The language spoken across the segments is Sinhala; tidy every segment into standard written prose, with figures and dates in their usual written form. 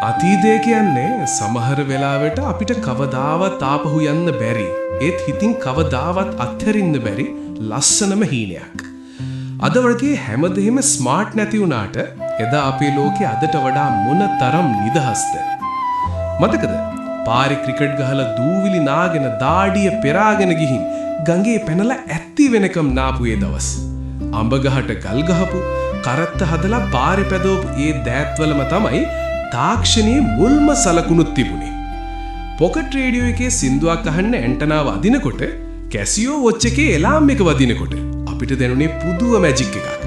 අතීතය කියන්නේ සමහර වෙලාවට අපිට කවදාවත් ආපහු යන්න බැරි, ඒත් හිතින් කවදාවත් අත්හරින්න බැරි ලස්සනම හීනයක්. අද වගේ හැමදේම ස්මාර්ට් නැති වුණාට එදා අපේ ලෝකේ අදට වඩා මොන තරම් නිදහස්ද? මතකද? පාරේ ක්‍රිකට් ගහලා දූවිලි නාගෙන දාඩිය පෙරාගෙන ගිහින් ගඟේ පැනලා ඇත්ති වෙනකම් නාපු ඒ දවස්. අඹ ගහට ගල් ගහපු, කරත්ත හදලා පාරේ පැදවපු ඒ දෑත්වලම තමයි තාක්ෂණයේ මුල්ම සලකුණුත් තිබුණේ. පොකට් රේඩියෝ එකේ සින්දුවක් අහන්න ඇන්ටනාව අදිනකොට, කැසියෝ වොච් එකේ එලාම් එක වදිනකොට අපිට දැනුනේ පුදුම මැජික් එකක්.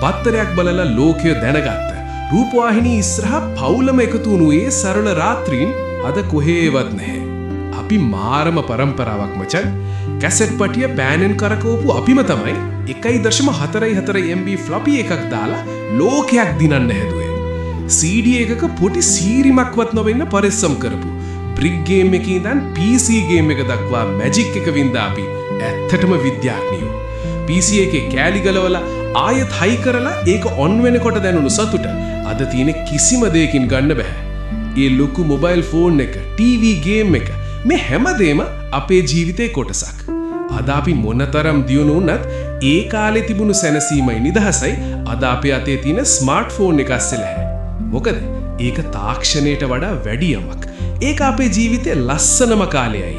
පත්තරයක් බලලා ලෝකය දැනගත්ත. රූපවාහිනී ඉස්සරහා පවුලම එකතු වුණු ඒ සරල රාත්‍රීන් අද කොහේවත් නැහැ. අපි මාරම පරම්පරාවක් මචං. කැසට් පටිය පෑනෙන් කරකවපු අපිම තමයි 1.44 MB floppy එකක් දාලා ලෝකයක් දිනන්න හැදුවේ. CD එකක පොඩි සීරිමක්වත් නොවෙන්න පරිස්සම් කරපු. බ්‍රික් ගේම් එකේ ඉඳන් PC game එක දක්වා මැජික් එක වින්දා අපි ඇත්තටම විද්‍යාඥයෝ. PC එකේ කෑලි ගලවලා ආයෙත් හයි කරලා ඒක ඔන් වෙනකොට දැනුණු සතුට අද තියෙන කිසිම දෙයකින් ගන්න බෑ. ඒ ලොකු මොබයිල් ෆෝන් එක, ටීවී ගේම් එක, මේ හැමදේම අපේ ජීවිතේ කොටසක්. අද අපි මොනතරම් දියුණු වුණත් ඒ කාලේ තිබුණු සැනසීමයි නිදහසයි අද අපේ අතේ තියෙන ස්මාර්ට්ෆෝන් එක අස්සේ නැහැ. මොකද ඒක තාක්ෂණයට වඩා වැඩි යමක්. ඒක අපේ ජීවිතේ ලස්සනම කාලයයි.